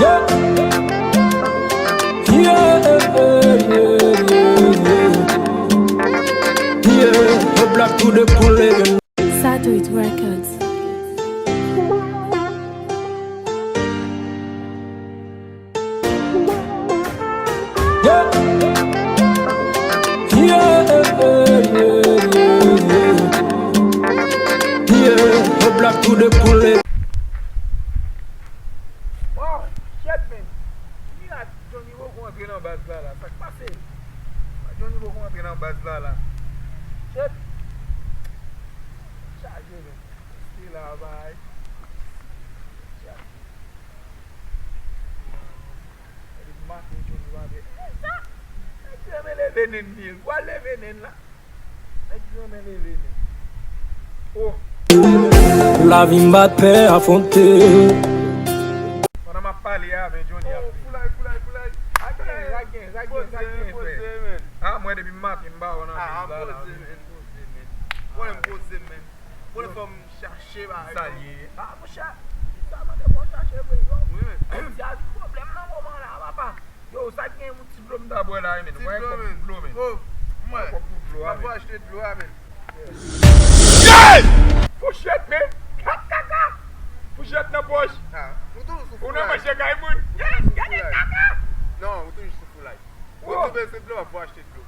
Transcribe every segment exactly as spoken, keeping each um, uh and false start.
Yeah, yeah, yeah, yeah. Yeah, the black to the cool. Satwit Records. Yeah. Yeah, yeah, yeah, yeah. Yeah, the black to the cool. Wow, shit, man. Mira, Johnny poko antre nan baz la, la. Sa k pase? Johnny poko antre nan baz la, la. Shit. Chaje, men. Se la, bay. Chaje. Depi maten, Johnny pa vle. Eh, sa! Nèg yo renmen leve nen li. W al leve nen la. Nèg yo renmen leve nen. Oh! Lavi m pa t pè afwonte. Pandan m ap pale a, men Johnny ap vini. Foulay, foulay, foulay. Sa gen, sa gen, sa gen, sa gen, frè. Ah, mwen depi maten, m pa wè w nan biz la, la. Poze, men. Poze, men. Konnen fò m chache bagay yo. Sa l ye? Ah, monchè, sa mande fò w chache vre, yo. Wi, men. Ayiti a gen pwoblèm nan moman la, papa. Yo, sa gen yon ti dlo m ta bwè la, men. Ti dlo, men. Dlo, men. Oh, mwen. Mwen pwòp pou dlo a, men. Achte dlo a, men. Fouchèt, men. Kat kaka. Fouchèt nan pòch. Ah, ou toujou sou foulay. Ou nan manje kay moun. Yes, gade kaka. Non, ou toujou sou foulay. Ou toujou bezwen dlo, w ap achte dlo.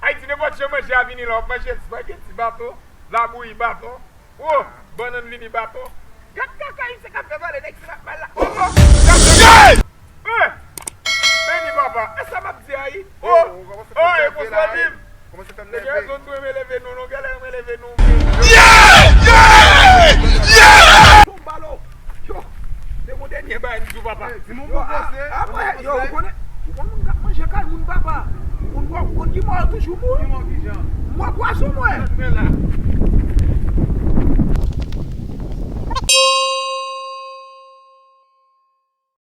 Ayiti, nenpòt jan manje a vini la, w ap manje espageti baton, labouyi baton, oh, bannann vini baton. Gad kaka, se k ap fè pale, nèg, se n ap pale la. Oh, oh, gad kaka. Eh! Beni papa, e sa m ap di a, wi. Oh, oh, e konsa w viv. Kòmanse fè m nève. Te gen rezon tou renmen leve nou, non, genlè renmen leve nou vre. Yeah! Yeah! Yeah! Bon, balo. Yo, se yon dènye bagay m di w, papa. Di m yon bon koze. Apre, yo, ou konnen, ou konn moun k ap manje kay moun, papa. Moun pa, ou konn ki mò yo toujou mouri. Ki mò ki jan? Mò pwason, mwen. Men la.